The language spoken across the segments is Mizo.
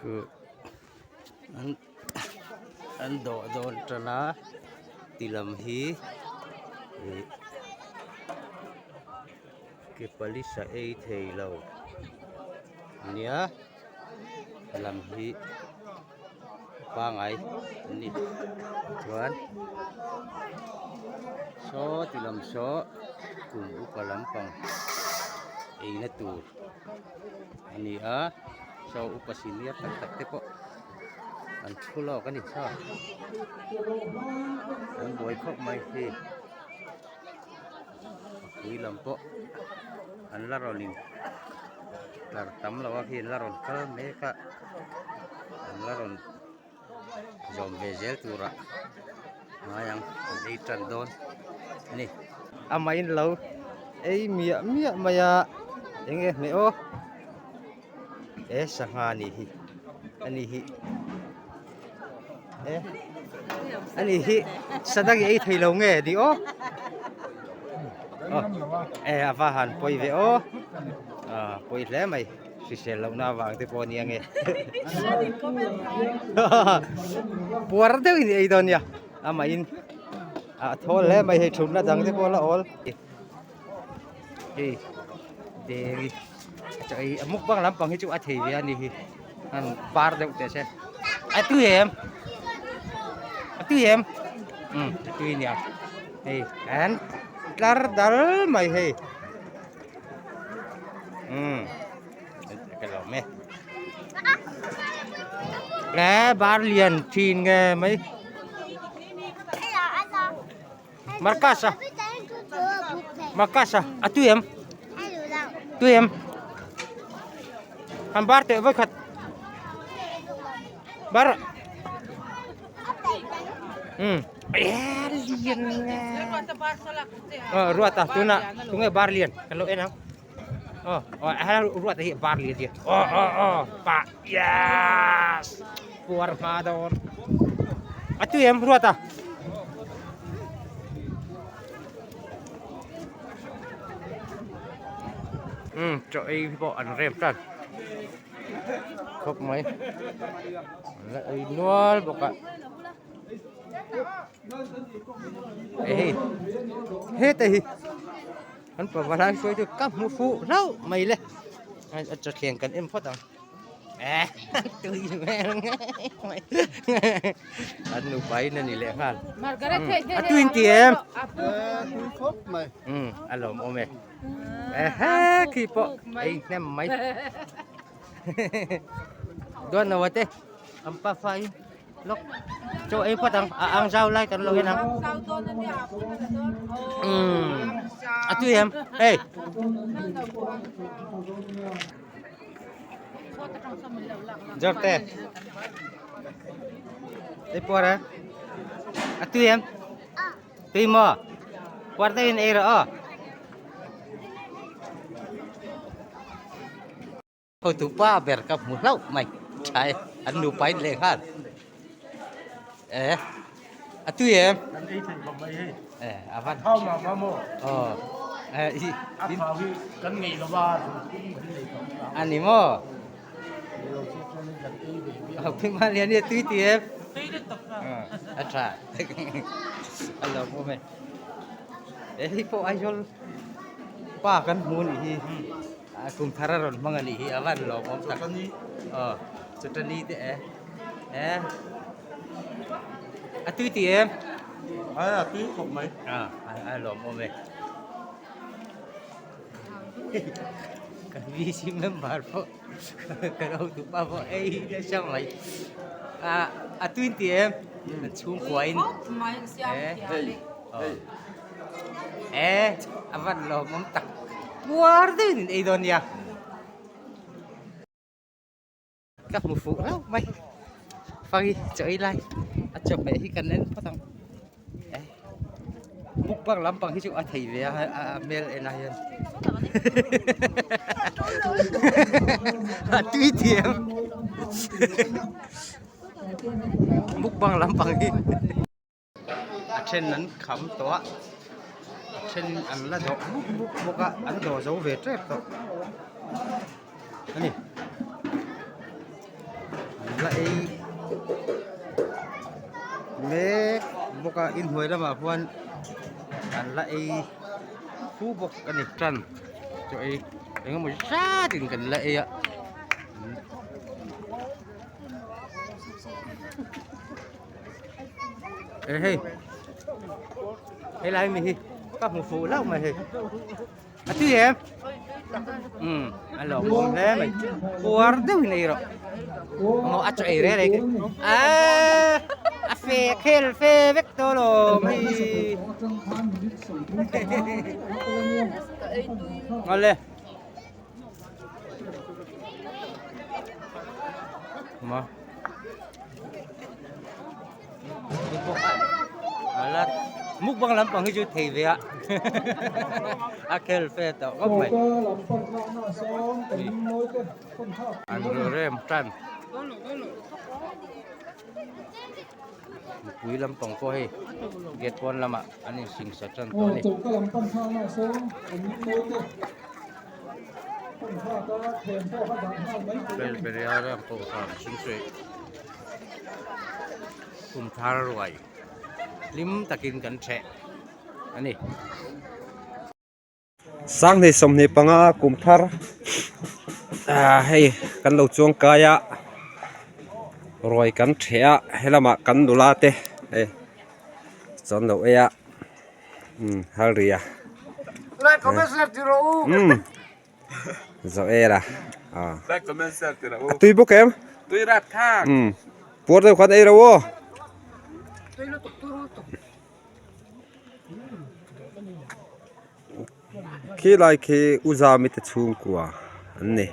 Khu an an dawh dawn tan a ti lam hi ih ke pali sa ei thei lo nia lam hi pangai an ni chuan saw ti lam saw kum upa lampang eina tur a ni a saw upa senior tak tak te pawh an thu lawk a ni saw an buai khawp mai hei a pui lam pawh an la rawn in tlar tam lo a khi an la rawn kal mek a an la rawn zawm ve zel turah ngai ang an ei tan dawn a ni. A main lo ei miah miah mai a eng nge hmeh aw e sangha a nih hi a nih hi e a nih hi sadang i ei thei lo nge ni aw e a va han pawi ve aw a pawi hle mai hrisel lohna avang te pawh a nia nge puar deuhin i ei dawn nia amahin a thawl hle mai hei thutna dang te pawh a la awl hei deng hi chaw ei a mukbang lampang hi chu a thei ve a ni hi an par deuh teh se a tui em a tui em um a tui nia hei an tlar dal mai hei um ka lo me le bar lian thin nge mai Marcus a Marcus a a tui em tui em han bar teh vawikhat bar um lian ờ ruat a tuna tunge bar lian kan lo en ang ờ ờ ruat hi bar lian dia ờ ờ ờ pa yes puar hma dawn a tui em ruat a um chaw ei pawh an rem tan khawp mai an la ei nual bawk a hei heta hi kan pavalai hruai chu ka hmu fuh hlauh mai le a chawthleng kan en phawt ang. Tui hmel ngei mai. An nupa in a ni leh nghal. A tui in ti em? Tui khawp mai. A lawmawm e. Ehe khi pawh ei hnem mai. Duan lo ate. An pa fa in lawk chaw ei phawt ang a ang zau lai kan lo en ang. A tui em? Hei. Jorte. Ei puar a. A tui em? Tui maw? Puar takin ei rawh aw. Hotu pa ber ka hmu hlauh mai. Tha e. An nupa in leh nghal. E. A tui em? Kan ei thei khawp mai hei. E, a van. Thau ma ma maw? Aw. E, i. A thau hi kan ngei lo va, zung kan nei tawh ta. A ni maw? Ni lo chu chuan in kan ei ve viau. Ho phi ma lian hi a tui ti em? Tui lutuk a. A tha. A lawmawm e. E hei pawh Aizawl pa kan hmu a nih hi. A kum thar a rawn hmang a nih hi a van lawmawm tak. Aw chutani te e. E a tui ti em? Ai a tui khawp mai. A a lawmawm e. Kan VC member pawh kan hotu pa pawh ei nasa mai. A a tui ti em? An chhungkua in. E E a van lawmawm tak. Puar deuhin in ei dawn nia. Ka hmu fuh hlauh mai. Fang hi chaw ei lai a chawhmeh hi kan en phawt ang. Mukbang lampang hi chu a thei ve a a hmel en ah hian a tui thiam mukbang lampang hi a then an kham tawh a a then an la dawh mup mup bawk a an dawh zo ve tep tawh a ni an la ei mek bawk a inhnuai lamah khuan an la ei fu bawk a ni tan chaw ei eng emaw zat in kan la ei a. Ê hei helai mi hi ka hmu fuh hlauh mai hei a tui em um a lawmawm hle mai puar deuhin ei rawh maw a chaw ei reng reng a a fe khel fe vek tawh alawm hei awle. Ma. Mukbang lampang hi chu thei ve a a khel fe tawh khawp mai an rem tan mipui lampang pawh hei gate pawn lamah an insingsa tan tawh a ni. Presbyterian Kohhran Sumsuih kum thar ruai hlim takin kan ṭheh a ni. Sanghnih 25 kum thar ah hei kan lo chuang kai a ruai kan ṭheh a helamah kan nula te hei chuan lo ei a. Um halria Like comment share ti rawh u. Um zo era a. Like comment share ti rawh u. A tui bawk em? Tui rat thak. Um puar deuh khan ei ro aw. Tui lutuk tui lutuk. Khi lai khi u zami te chhungkua an ni.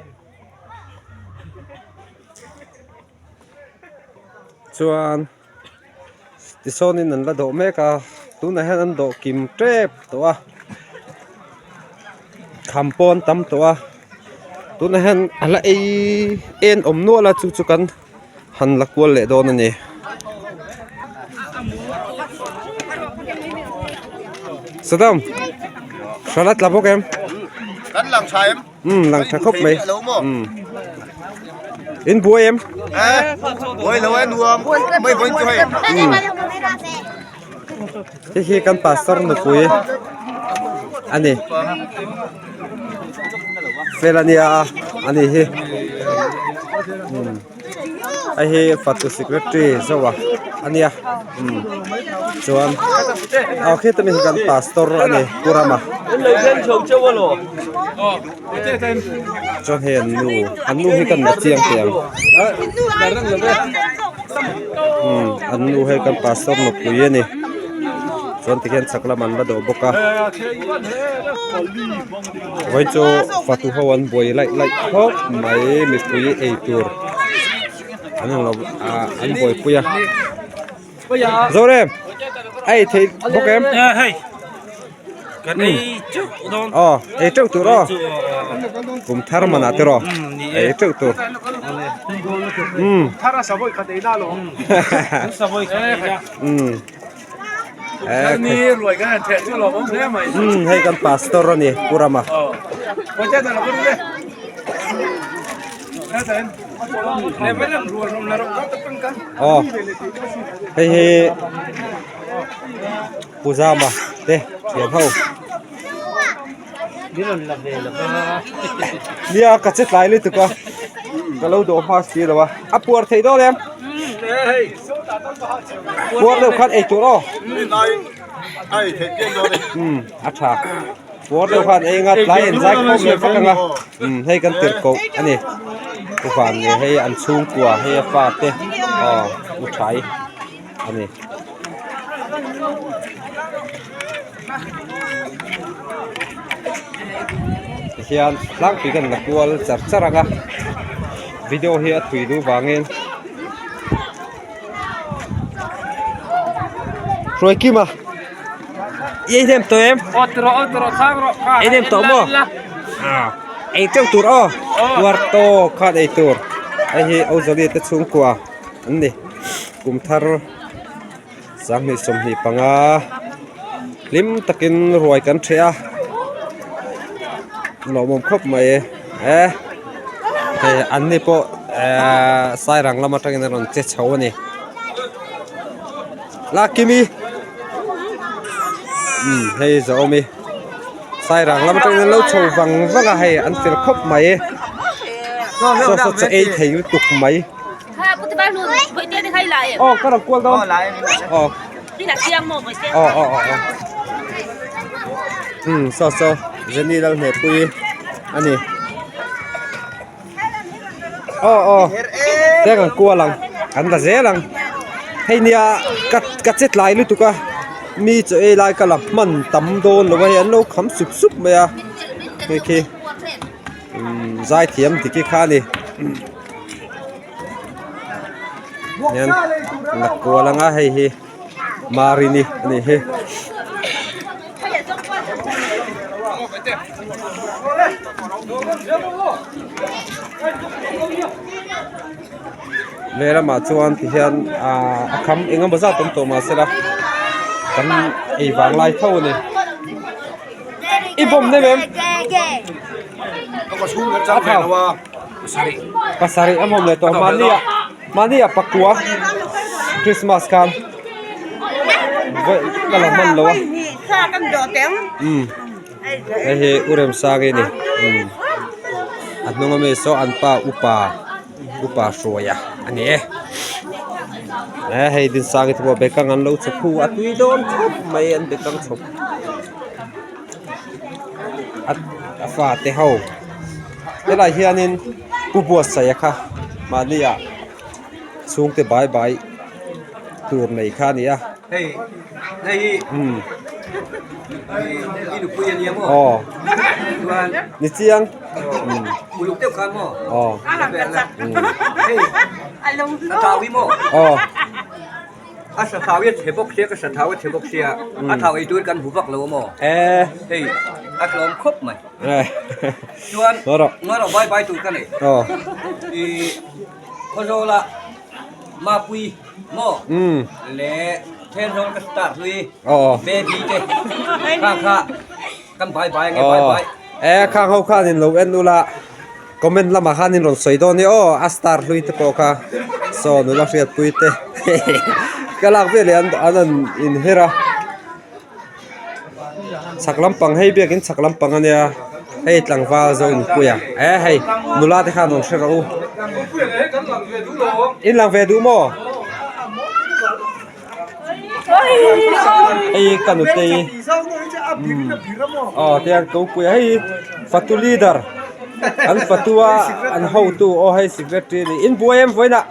Chuan. Tisawnin an la dawh mek a tunah hian an dawh kim tep tawh a kham pawh an tam tawh a tunah hian a la ei en awm nual a chu chu kan han la kual leh dawn a ni. Sadam hral a tla bawk em? Kan lang tha em? Um lang tha khawp mai um in buai em buai lo e nuam mai vawi chu hei um hei hi kan pastor nupui ani fel ania ani hi um hei hi fatu secretary zoa ania um chuan aw khita mi hi kan pastor ani pu rama. Chuan hei an nu an nu hi kan la chiang teh ang umm an nu hei kan pastor nupui a ni chuan tikhian chhak lam an la dawh bawk a vawiin chu fatu ho an buai laih laih khawp mai mipui ei tur an ang lo ah an buaipui a Zorem a ei theih bawk em? Hei kan ei teuh dawn. Aw ei teuh tur aw. Kum thar man ah te rawh ei teuh tur. Kum thar a savawi khat ei na lo. Savawi khat ei na. Um. Ni ruai kan han theh chu lawm awm hle mai. Um hei kan pastor a ni Pu Rama. Aw. Aw hei hi puzama te thian ho nia ka che tlai lutuk a ka lo dawh hma si lo a a puar theih dawn em puar deuh khan ei tur aw um a tha puar deuh khan ei anga tlai in zai khawm leh vak anga. Umm hei kan tirh koh a ni uvan leh hei an chhungkua hei a fate aw u thai a ni. Tihian tlangpui kan la kual char char ang a video hi a thui duh vangin Hruaikima. I ei hnem tawh em? Ei hnem tawh maw? Ei teuh tur aw uar tawk khan ei tur hei hi Ozali te chhungkua an ni kum thar 2025 hlim takin ruai kan ṭheh a lawmawm khawp mai e hei an ni pawh ehh sairang lam atangin a rawn che chho a ni Lakimi umm hei zawhawmi sairang lam atangin an lo chho vang vang a hei an fel khawp mai saw saw chaw ei thei lutuk mai. Aw ka rawn kual dawn aw aw aw aw aw umm saw saw Jenny Lalhnehpuii a ni aw aw te kan kual ang kan la zel ang hei nia ka ka che tlai lutuk a mi chaw ei lai ka la hman tam dawn lo a hei an lo kham sup sup mai a hei khi umm zaithiam diki kha a ni. Hian la kual anga hei hi Marini a nih hi. Lehlamah chuan tihian ahh a kham eng emaw zat awm tawh mahsela kan ei vang lai tho a ni. I bawm nem em? Pasarih a hmawm leh tawh mahni ah mahni ah pakua Christmas khan vawi ka la hman lo a umm hei hi U Remsangi a ni umm a hnung ami saw an pa upa upa hruaia a ni e eh hei Dinsangi te pawh bekang an lo chhawp khu a tui dawn khawp mai an bekang chhawp a fate ho helaiah hianin pu buatsaih kha mahni ah chhungte bai bai tur nei kha a ni a umm aw ni chiang umm aw aw. A sathau hi a chhe bawk sia ka sathau a chhe bawk sia a thau ei tur kan hmu vak lo a maw hei a tlawm khawp mai chuan ngawi rawh bai bai tur ka nei i Khawzawla Mapui maw leh Thenzawl ka start hlui baby te kha kha kan bai bai ange bai bai e khang ho khan in lo en ula comment lamah khan in rawn sawi dawn nia aw a star hlui te pawh kha saw nula hriatpui te ka lak vel leh an an rawn inher a chhak lampang hei biakin chhak lampang ania hei tlangval zo inpui a e hei nula te khan rawn hre rawh u in lang ve duh maw? Hei ka nutei aw tiang tupui a hei fatu leader an fatu a an hotu aw hei secretary a ni in buai em vawiinah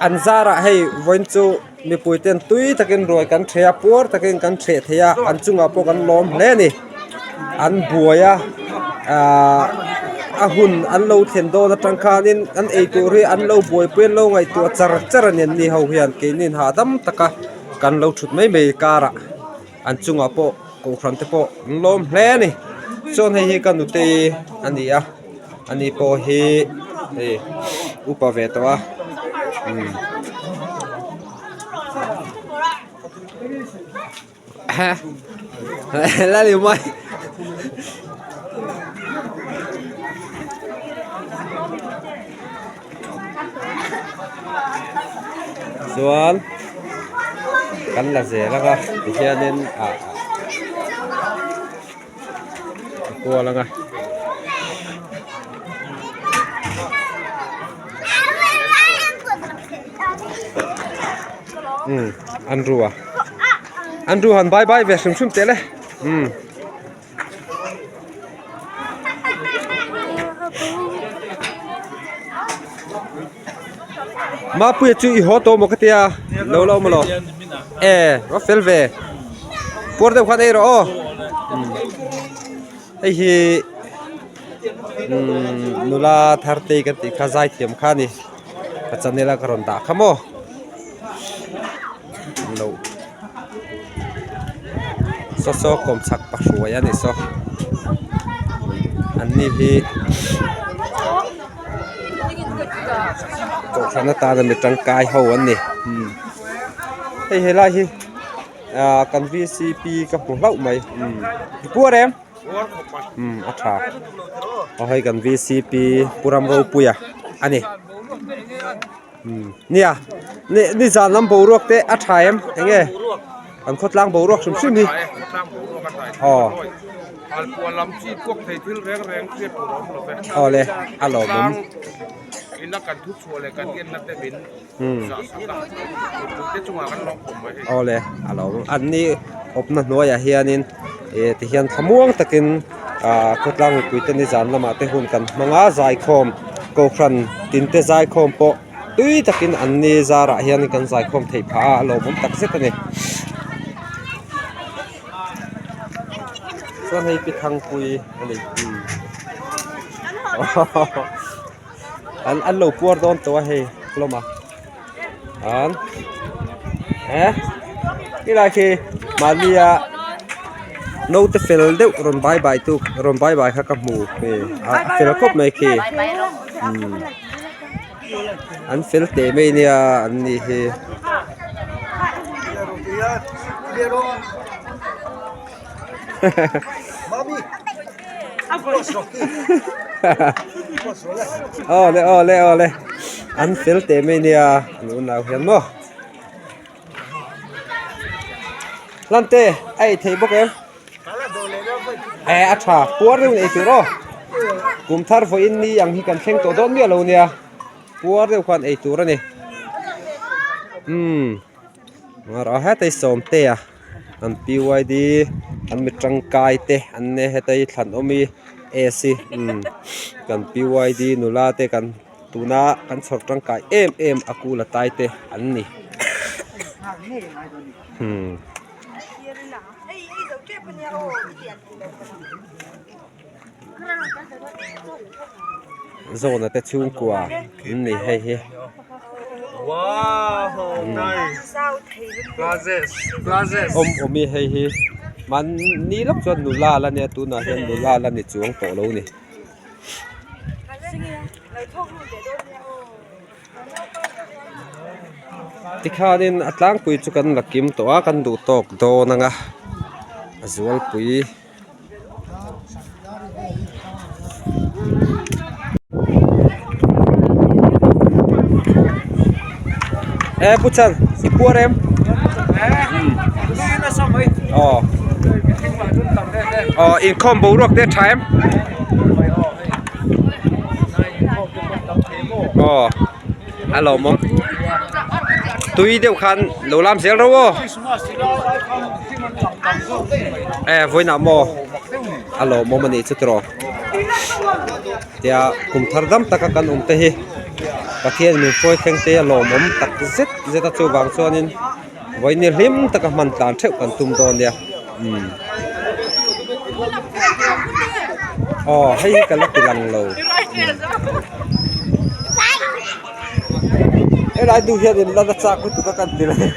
an zarah hei vawiin chu mipui ten tui takin ruai kan ṭheh a puar takin kan ṭheh thei a an chungah pawh kan lawm hle a ni an buai a ahh a hun an lo thlen dawn atang khanin an eitur hi an lo buaipui an lo ngaihtuah char char a ni an ni ho hian keinin hahdam taka kan lo thut mai mai karah an chungah pawh kohhran te pawh an lawm hle a ni chuan hei hi ka nutei a ni a ani pawh hi hei upa ve tawh a umm. Chuan kan la zel ang a tihianin ah a kual ang a. Umm Andrew a Andrew han bye bye ve hrim hrim teh le umm. Mapuia chu i haw tawh maw ka tia lo la awm alo e va fel ve puar deuh khan ei rawh aw hei hi umm nula thar te kan tih kha zaithiam kha a ni ka channel a ka rawn dah kha maw. loh saw saw kawmchhak pahruai a ni saw an ni hi kohhran atana mi tangkai ho an ni hei helai hi ah kan vcp ka hmu hlauh mai i puar em a tha aw hei kan vcp pu Ramropuia a ni. Nia nizan lam boruak te a tha em eng nge an khawtlang boruak hrim hrim hi aw awle a lawmawm awle a lawmawm an ni awpna hnuaiah hianin ih tihian thlamuang takin ah khawtlang mipui te nizan lamah te hun kan hmang a zaikhawm kohhran tin te zaikhawm pawh tui takin an ni zarah hian kan zaikhawm theih phah a a lawmawm tak zet a ni chuan hei pi thangpui a ni an an lo puar dawn tawh a hei hlawm a an eh khilai khi mahnia naute fel deuh rawn bai bai tu rawn bai bai kha ka hmu hei a fel khawp mai khi umm an fel teh mai nia an ni hi. Awle awle awle an fel teh mai nia an unau hian maw Lante a ei theih bawk em eh a tha puar deuh in ei tur aw kum thar vawiin ni ang hi kan thleng tawh dawn miah lo nia puar deuh khan ei tur a ni umm. Ngarawh hetai sawmtea an PYD an mi tangkai te an ne hetai thlan awm hi AC umm kan PYD nula te kan tuna kan chhawr tangkai em em a kula tai te an ni umm. Zawna te chhungkua an ni hei hi. Awm awm hi hei hi mahni lawk chuan nula la nia tunah hian nula la ni chuang tawh lo ni. Tikhanin a tlangpui chu kan la kim tawh a kan duh tawk dawn ang a a zualpui. E pu chan i puar em aw aw inkhawm boruak te a tha em aw a lawmawm tui deuh khan lo lam zel ro aw. E vawiinah maw a lawmawm a nih chu tiraw tia kum thar dam taka kan awm te hi Pathian min hruai thleng te a lawmawm tak zet zet a chuvang chuanin vawiin ni hlim taka hman tlan theuh kan tum dawn nia umm aw hei hi ka la ti lang lo helai duh hian in la na chak lutuk a kan ti lai